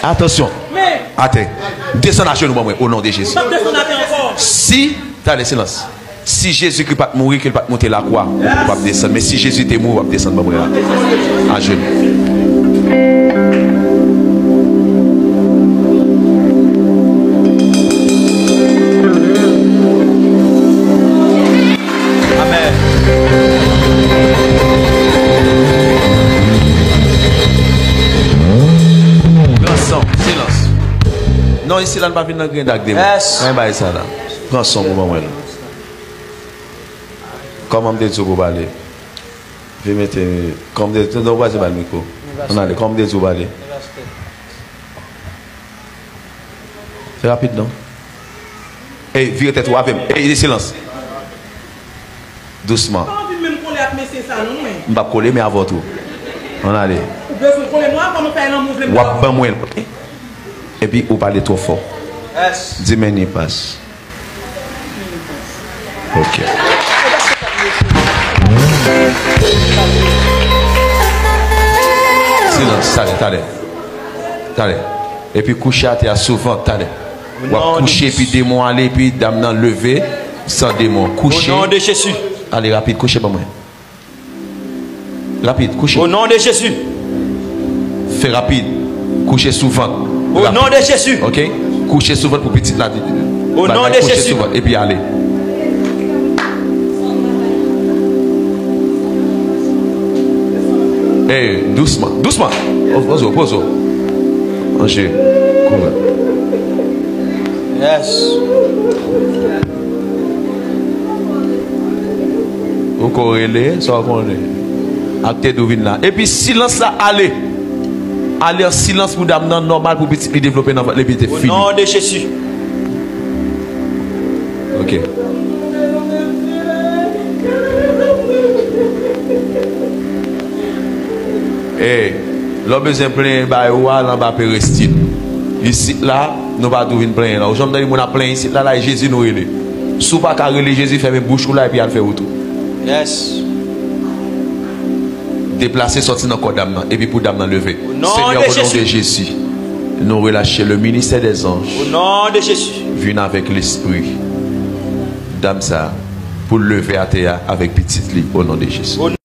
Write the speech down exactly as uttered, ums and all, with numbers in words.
Atansyon. Atè. Desann ajenou ban mwen, o non de Jezi. Si, tande, silans. Si Jezikri pa t mouri, ke l pa t moute lakwa, ou p ap desann. Men si Jezi te mouri, w ap desann ban mwen la. Ajenou. Amèn. Pran san, silans. Non, isi la, n pa vin nan grenda ak demon. Yes. Anyen bagay sa la. Pran san pou ban mwen la. Kòman m te di w pou w pale? Vin mete, kòman m te di w, non, w pa di m al mikwo. Ann ale, kòman m te di w pale? Fè rapid non. Ey, vire tèt ou avè m. Ey, silans. Dousman. Pa anvi menm kole ak mesye sa non, mwen. M p ap kole, men avè w tou. Ann ale. Ou bezwen kole mwen, kòman fè lanmou vle m. W ap ban mwen l. Epi ou pale twò fò. Yes. Di men ni pas. Ok. Silans, talè, talè. Talè. Epi kouche atè a sou vant, talè. W ap kouche, epi demon ale, epi dam nan leve san demon. Kouche. O non de Jezi. Ale rapid, kouche ban mwen. Rapid, kouche. O non de Jezi. Fè rapid. Kouche sou vant. O non de Jezi. Ok? Kouche sou vant pou pitit la. O non de Jezi. Kouche sou vant, epi ale. Ey, dousman, dousman. Poze w, poze w. Anje, kouvè. Yes. Ou ko rele, sa w konnen. Ak te dou vin la. Epi silans la ale. Ale an silans pou dam nan nòmal pou pitit li devlope nan vant li epi te fini. O non de Jezi. Ok. Ey, lè w bezwen plenyen bagay ou a, al anba perestil. Isit la, nou pa dwe vin plenyen la. Ou janm tande moun ap plenyen isit la, la, e Jezi nou rele. Si w pa ka rele Jezi, fèmen bouch ou la epi al fè wout ou. Yes. Deplase sòti nan kò dam nan, epi pou dam nan leve. Senyè, o non de Jezi, nou relache le ministè dè zanj. O non de Jezi. Vin avèk lespri dam sa a, pou l leve atè a avèk pitit li, o non de Jezi.